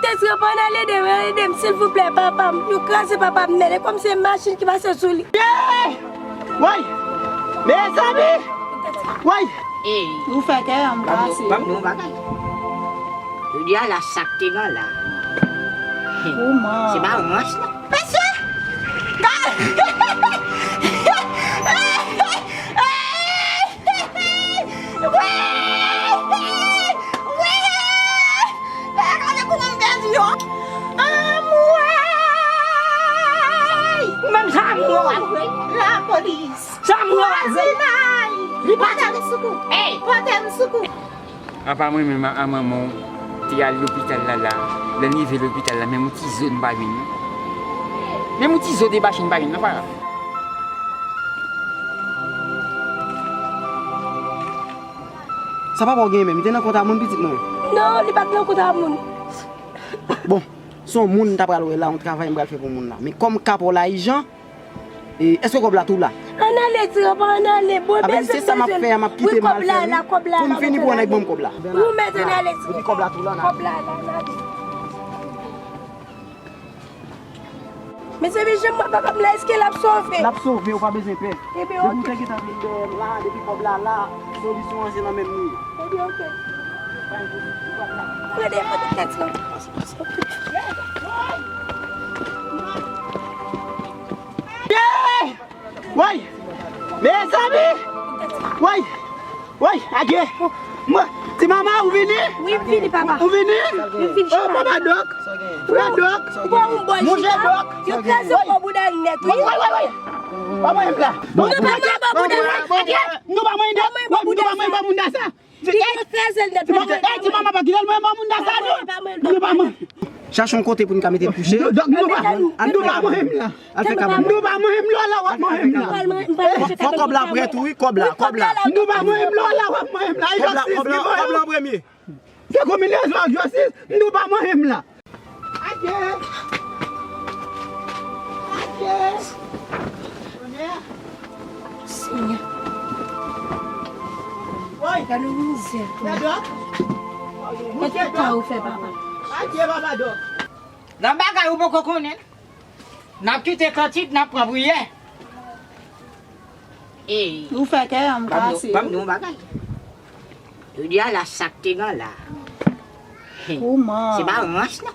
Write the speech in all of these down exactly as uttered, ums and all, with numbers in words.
Tèt ranpant, ann al ede m, ede m, silvouplè, papa m. Yo kraze papa m nèt. E kòm se machin ki pase sou li. Hey! Woy! Mezanmi! Woy! Ey! Ou fè kè an kase. Ban m di w yon bagay. Jodi a la, sa k te gen la. Kouman? Se pa rans, non. Mesye! Wi! Wi! Gade kouman m pèdi yo. Anmwey! Ou menm sa anmwey! Lapolis! Sa anmwey! Vwazinay! Li pa t... Pòte m sekou! Ey! Pòte m sekou! Apa mwen menm a manman w te al lopital la la, lè n rive lopital la, menm yon ti zo n pa jwenn non. Menm yon ti zo de machin n pa jwenn non, para. Sa papa w genyen menm? Li te nan kont a moun, pitit mwen? Non, li pa t nan kont a moun. Bon, se yon moun m ta pral wè la, yon travay m pral fè pou moun la. Men kòm ka pa w la ijan, e, èske kòb la tou la? Ann ale, ti papa, ann ale. Bon, a vle di, se sa m ap fè a, m ap kite m al fè wi. Pou m fini pou w nèg ban m kòb la. Ou mèt ann ale, ti papa. Epi kòb la tou la, ann ale. Kòb la la, ann ale. Mezanmi, jan m wè papa m la, èske l ap sove? L ap sove, ou pa bezwen pè. Ebyen, oke. Depi w te gentan vin dèyè m la, depi kòb la la, solisyon an se nan men m li ye. Ebyen, oke. Mande, mande tèt lan. Hey! Woy! Mezanmi! Woy! Woy, adye! Mwen, ti manman, ou vini? Wi, m vini, papa. Ou vini? M vini, papa. Oh, papa Dòk. Frè Dòk. Ou pa yon bòl chita. Monchè Dòk. Yo kraze w bò bouda nèt, wi. Woy, woy, woy, woy. Pa mwen m la. Ou pa mwen bò bouda nèt, adye. Nou pa mwen nèt. Nou pa mwen bò bouda sa. Yo kraze l nèt, papa. Ey, ti manman, pa kite l mwen bò bouda sa, non. Nou pa mwen. Chache yon kote pou n ka mete l kouche. Dòk, nou pa, nou pa mwen m la. Al fè kaba. Nou pa mwen m lò la, w ap mwen m la. Fò, fò kòb la prèt tou, wi, kòb la, kòb la. Nou pa mwen m lò la, w ap mwen m la. E jòstis ki voye w. Kòb la an premye. Se konbinezon ak jòstis, nou pa mwen m la. Adye. Adye. Senyè. Woy. Gade yon mizè. Gade yon. Gade yon ka ou fè, papa. Adye, papa Dòk. Nan bagay ou poko konnen. N ap kite kantik, n ap pran priyè. Ey. Ou fè kè an kase. Ban m di w yon bagay. Jodi a la, sa k te gen la. Kouman? Se pa rans, non.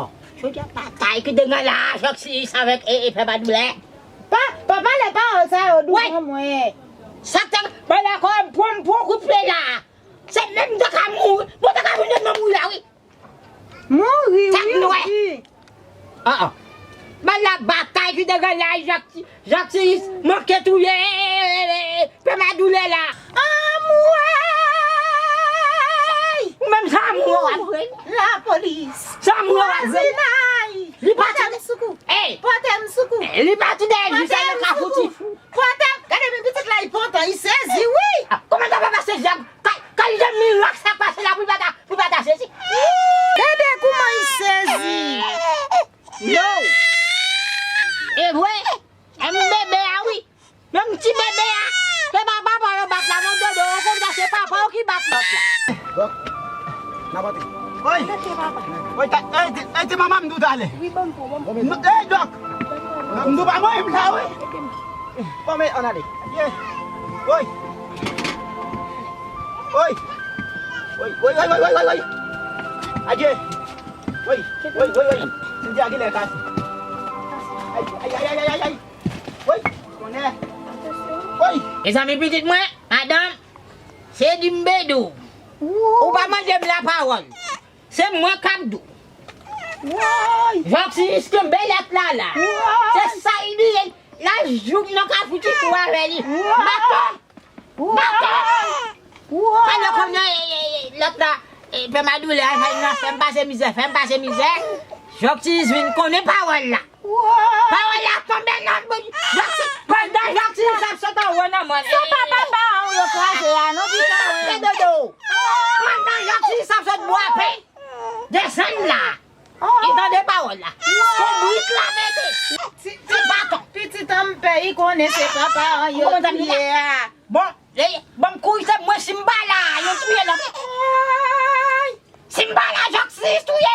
Oh, jodi a batay ki te gen la, Jòksis avèk, e, e, Pè Madoulè. Pa, pa pale pawòl sa yo douvan mwen. Sa k te gen, ban la kò m pran, m pran kout pye la. Se menm m te ka mouri, mwen te ka vin nan mouri la, wi. Mouri, wi, wi. Ah, ah. Ban la batay ki te gen la, Jòksis manke touye Pè Madoulè la. Anmwey! Ou menm sa anmwey w ap jwenn? Lapolis. Sa anmwey w ap jwenn? Vwazinay! Li pa... Pòte m sekou. Ey! Pòte m sekou. Ey, li pa tou dèyè li, sa yo ka fouti. Pòte m, gade men pitit la, li pantan, li sezi, wi. Ah, kòman sa pa pase diab? Ka, ka li jan mirak sa pase la pou li pa ta, pou li pa ta sezi. Gade kouman li sezi. Yo. E vre. E m bebe a, wi. Menm ti bebe a. Se pa papa yo bat la, non, Dodo. Ou konn sa se papa yo ki bat lòt la. Dòk, n ap antre. Oy! Oy, ta, ey, ti, ey, ti manman m di w talè. Wi, ban m pran, ban m pran. Ey, Dòk! M di w pa mwen m la, wi. Bon, men, ann ale. Ye. Oy! Oy! Oy, oy, oy, oy, oy, oy! Adye! Oy! Oy, oy, oy! Cynthia genlè kase. Ay, ay, ay, ay, ay, ay! Oy! Tonnè! Oy! Mezanmi, pitit mwen, madanm, se di m Bedou. Ou pa mande m lapawòl. Se mwen k ap di w. Woy! Jòksis kenbe lèt la la. Woy! Se sa l di, la jouk nan kafou ti kou avè li. Woy! Baton! Woy! Baton! Woy! Talè konnen, e, e, e, lòt la, e, Pè Madoulè a, fè m nan, fè m pase mizè, fè m pase mizè. Jòksis vin konnen pawòl la. Woy! Pawòl la tonbe nan bouch Jòksis. Pandan Jòksis ap sot anwo nan mòn. Se pa papa an yo kraze a, non, pita. Pandan Jòksis ap sot bwape. Desann la. Li tande pawòl la. Konbrit la pete. Ti, ti baton. Pitit an m pè, li konnen se papa an yo touye a. Bon, e, bon, m kouri, se mwen, si m pa la, yo touye lòt. Si m pa la, Jòksis touye.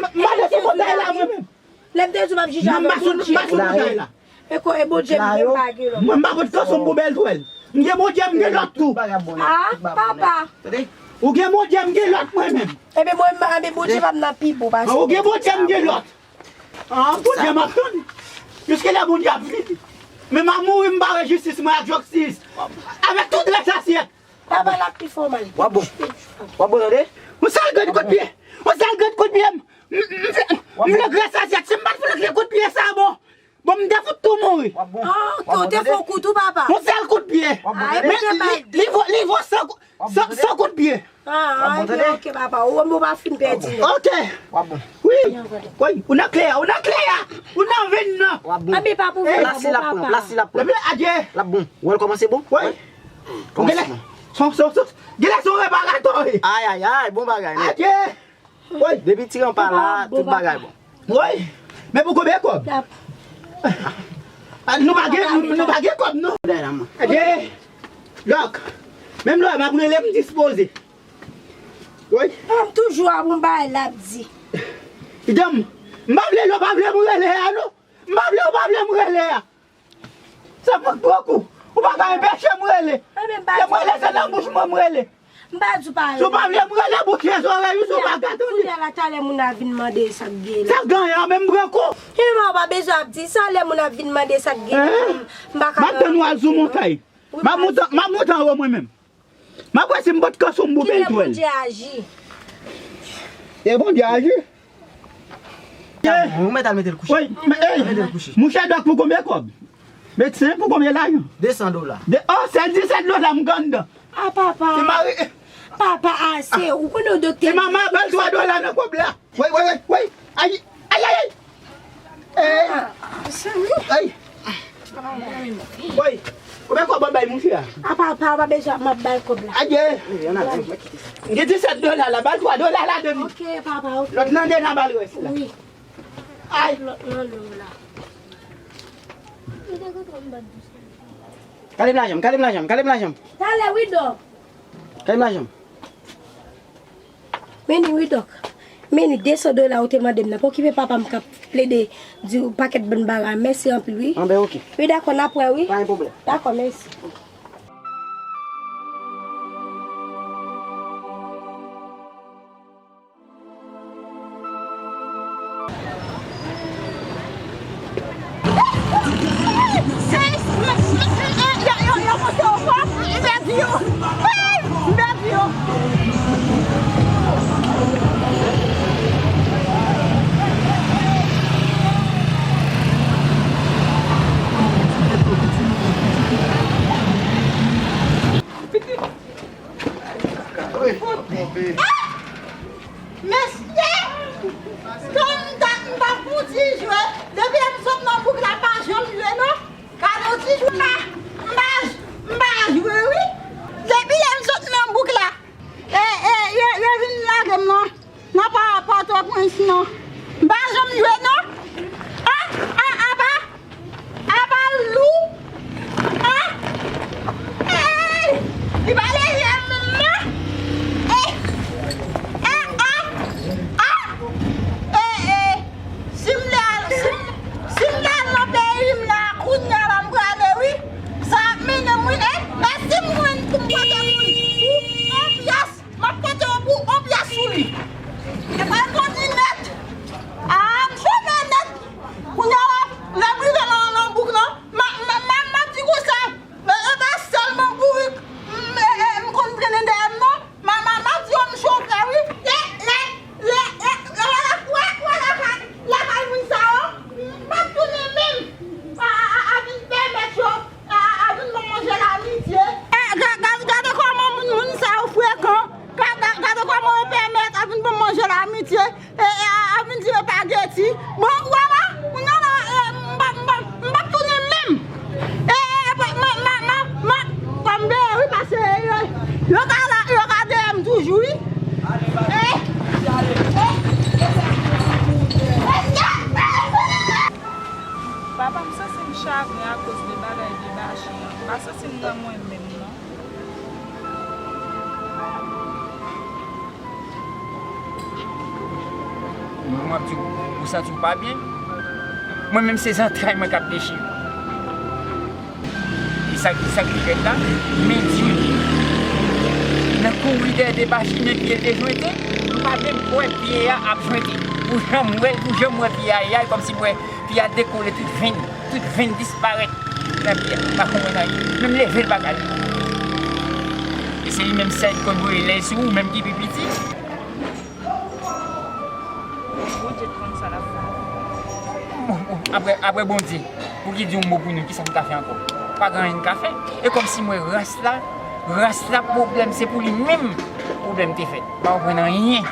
m pa sou kontay la mwen menm. Lè m te di w m ap jije avè Bondye. M pa sou kontay la. E ko e Bondye m gen pa gen lòt. Mwen m pa pot kanson m pou bèl twèl. M gen Bondye, m gen lòt tou. Ah, papa. Ou gen Bondye, m gen lòt mwen menm. Ebyen mwen, ebyen Bondye pa m nan pi bon pase. Ou gen Bondye, m gen lòt. Ah, Bondye m ap tann. Jiske lè Bondye ap vini. Men m a mouri, m pa wè jistis mwen ak joksis. Avèk tout rès asyèt. Papa l ap pi fè w mal. W ap bon. W ap bon tande. Yon sèl grenn kout pye. Yon sèl grenn kout pye. M, m, m, m flanke rès asyèt. Si m pa t flanke kout pye sa bon. Bon, m te fout tou mouri. W ap bon. Ah, ok, w te fè yon kout ou papa. Yon sèl kout pye. W ap bon tande. Men li, li, li vo, li vo san, san, san kout pye. Ah, ok, ok, papa. Ou, ou pa fin pèdi, non. Ok. W ap bon. Wi. Wi, ou nan klè a, ou nan klè a. Ou nan venn nan. W ap bon. Anben pa pou venn nan, papa. Plas li l ap pran, plas li l ap pran. Adye. L ap bon. Ou wè l kòmanse bon? Wi. Genlè, son, son, son, genlè son reparatò, wi. Ay, ay, ay, bon bagay, men. Adye. Wi. Depi ti ranpa la, tout bagay bon. Wi. Men pou konbyen kòb? Ah, nou pa gen, nou, nou pa gen kòb, non. Adye. Dòk, menm lè m ap rele, m dispoze. Wi. Ah, m toujou ap yon bagay l ap di. Pidanm, m pa vle lè w pa vle m rele a, non. M pa vle w pa vle m rele a. Sa fòk pran kou. Ou pa ka enpeche m rele. Lè m rele, se nan bouch mwen m rele. M pa di w pa rele. Si w pa vle m rele, bouche zòrèy ou, si w pa ka tande. Kounye a la, talè moun ap vin mande sa k gen la. Sa k gen an, men m pran kou. Eman, ou pa bezwen ap di sa, lè moun ap vin mande sa k gen la. M pa ka. M ap tann ou al sou montay. M ap monte, m ap monte anwo mwen menm. M ap wè si m pot kò sou m pou byen twèl. Kilè Bondye aji? E Bondye aji? Ou mèt al mete l kouche. Wi, men, ey, mete l kouche. Mouche dòk pou konbyen kòb? Medsen pou konbyen lajan? De san dola. De, oh, sèl disèt dola m gen anndan. Ah, papa. Ti mari. Papa, ase. Ou konnen w doktè. Ti manman, ba l twa dola nan kòb la. Wi, wi, wi, wi. Ay, ay, ay, ay. Eh. Ay. Wi. Konbyen kòb w ap bay mouche a? Apa, apa, w pa bezwen ap m ap bay kòb la. Adye. M gen disèt dola la, ba l twa dola ladan li. Ok, papa, ok. Lòt nan de nan ba l rès la. Wi. Ay. Lòt nan de la. Kale m lajan m, kale m lajan m, kale m lajan m. Talè wi, dòk. Kale m lajan m. Meni wi, dòk. Meni de san dola ou te mande m nan. Pa okipe papa m k ap plede di w pakèt bann bagay. Mèsi anpil, wi. Anben, oke. Wi, dakò, n ap wè, wi. Pa gen pwoblèm. Dakò, mèsi. Mesye! Tann dat m t ap pou ti jwe. Depi lè m sot nan bouk la, pa janm jwe non. Gade yon ti jwe la. M pa, m pa jwe wi. Depi lè m sot nan bouk la. E, e, yo, yo vin lage m non. Nan pa, Pòtoprens non. M pa janm jwe non. A, a, apa, apa lou. A, ey, li pa leve menm non. E, e, a, a, e, e, si m te al, si m, si m te al nan peyi m la, kounye a la m prale wi. Sa ap mennen m wi. E, e si m jwenn pou m pote pou, pou yon pyès. M ap pote w pou yon pyès sou li. E pral kondi nèt. A, m chome nèt. Kounye a la, lè m rive nan, nan bouk lan, m a, m a, m a, m ap di konsa, e, e pa sèlman bourik m, e, e, m konn trennen dèyè m non. M a, m a, m ap di yo m chofè wi. E, lè, lè, lè, lè, lè, lè, lè, lakay, lakay moun sa yo, m p ap tounen menm. A, a, a, a vin pèmèt yo. A, a vin ban m manje lamitye. E, ga-, ga-, gade kòman moun, moun sa yo frekan. Ga-, ga-, gade kòman yo pèmèt a vin ban m manje lamitye. E, e, a, a vin di m espageti. Bon, ou wè la, kounye a la, e, m p ap, m p ap, m p ap tounen menm. E, e, e, m, m, m, m, m, m ap beye wi, paske yo, yo ka la, yo ka dèyè m toujou wi. E, e, e, e, e, e, e, e, Papa, m santi m chagren akoz de bagay debache an. M pa santi m nan mwen menm, non. Mwen, m ap di w, ou santi w pa byen? Mwen menm, se zantray mwen k ap dechire. E sa, sa ki fèt la, men di m, nan kouri dèyè debache, men pye l te jwente, m pa menm kwè pye a ap jwente. Ou janm wè, ou janm wè pye a, e a kòmsi m wè pye a dekole, tout venn, tout venn disparèt nan pye a. M pa konprann anyen. Menm leve l pa ka leve. E se li menm sèl ki konn voye lèy sou ou, menm ki pi piti. Bondye konn sa l ap fè. Bon, bon, apre, apre Bondye, pou ki di yon mo pou nou, kisa m ka fè ankò? Pa gen anyen m ka fè. E kòmsi m wè ras la, ras la pwoblèm se pou li menm. Pwoblèm te fèt. Pa konprann anyen.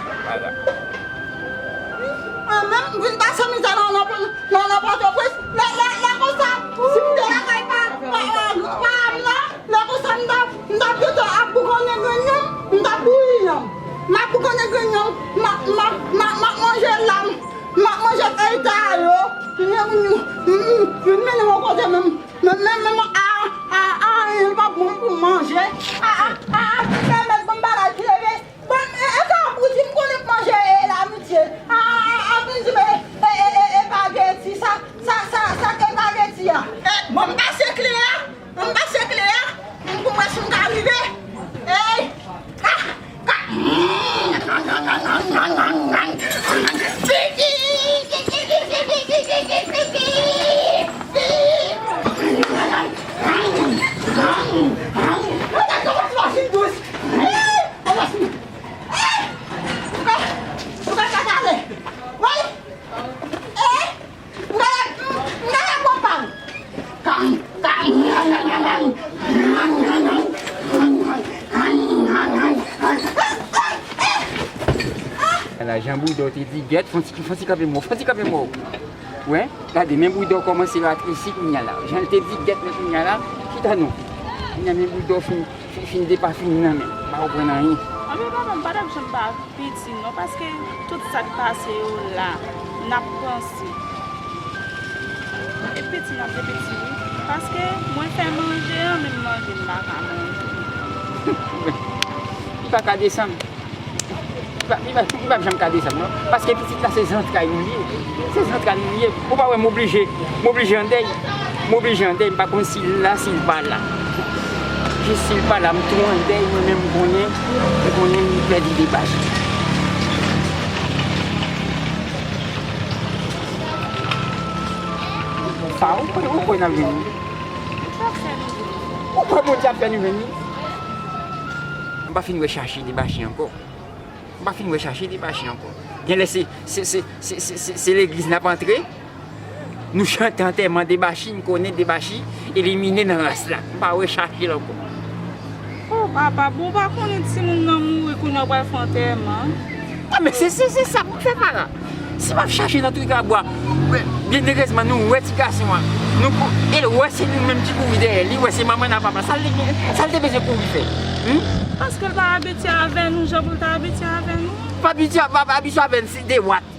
Mwen menm, m vin pase mizè nan, nan, nan, nan Pòtoprens. Lè, lè, lè konsa, si m te lakay pa, pa, pa, pa m nan, lè konsa m t ap, m t ap gentan ap boukannen grenn nan, m t ap bouyi nan. M ap boukannen grenn nan, m ap, m ap, m ap, m ap manje lam, m ap manje fèy ta yo. M, m, m, m, m vin mennen yon kote menm, menm, menm, menm, a, a, a, anyen pa bon pou manje. A, a, a, a, ti pèmèt ban m bagay ki leve. Bon, e, e sa pou di m konnen k manje, e, lamitye. A, a, a, a, vin di m, e, e, e, e, espageti, sa, sa, sa, sa k espageti a. E, bon, m pase kle a, m pase kle a, m pou m wè si m ka rive. Ey, ka, ka. Ou ka, ou ka, ka, ka ale. Woy! Eh! M gade, m gade konpa m. Kan, kan. Ala jan Boudò te di gèt, fon ti, fon ti kanpe mò, fon ti kanpe mò. Wè, gade, men Boudò kòmanse ratresi kounye a la. Jan l te di gèt nan kounye a la, chita non. Kounye a men Boudò fin, fin, fin depafini nan men. M pa konprann anyen. Anben papa m pa t ap janm pa piti non, paske tout sa k pase yo la, n ap panse. E piti n ap repiti wi. Paske mwen fè manje an, menm manje m pa ka manje. Li pa ka desann. Li pa, li pa, li p ap janm ka desann non. Paske pitit la se zantray nou li ye. Se zantray nou li ye. Ou pa wè m oblije, m oblije an dèy. M oblije an dèy, m pa konn si l la, si l pa la. Jis si l pa la, m tou an dèy, mwen menm m konnen, m konnen m pèdi Debachi. Sa, ou kwè, ou kwè n ap jwenn li? Ou kwè Bondye ap fè nou jwenn li? M pa fin wè chache Debachi ankò. M pa fin wè chache Debachi ankò. Genlè se, se, se, se, se, se, se legliz n ap antre. Nou chante antèman Debachi, m konnen Debachi elimine nan ras la. M pa wè chache l ankò. O papa, bon, w pa konnen timoun nan mouri, kounye a w pral fè antèman? A, men se, se, se sa pou m fè, Mara. Si m ap chache nan trikabwa, byenerezman, nou wè ti gason an. Nou ko-, e l wè se nou menm ki kouri dèyè l. Li wè se manman n ak papa. Sa l te gen, sa l te bezwen kouri fè? Hum? Paske l pa abitye avè nou, jan pou l ta abitye avè nou. Pa abitye, pa, pa abitye avè n, se de wat.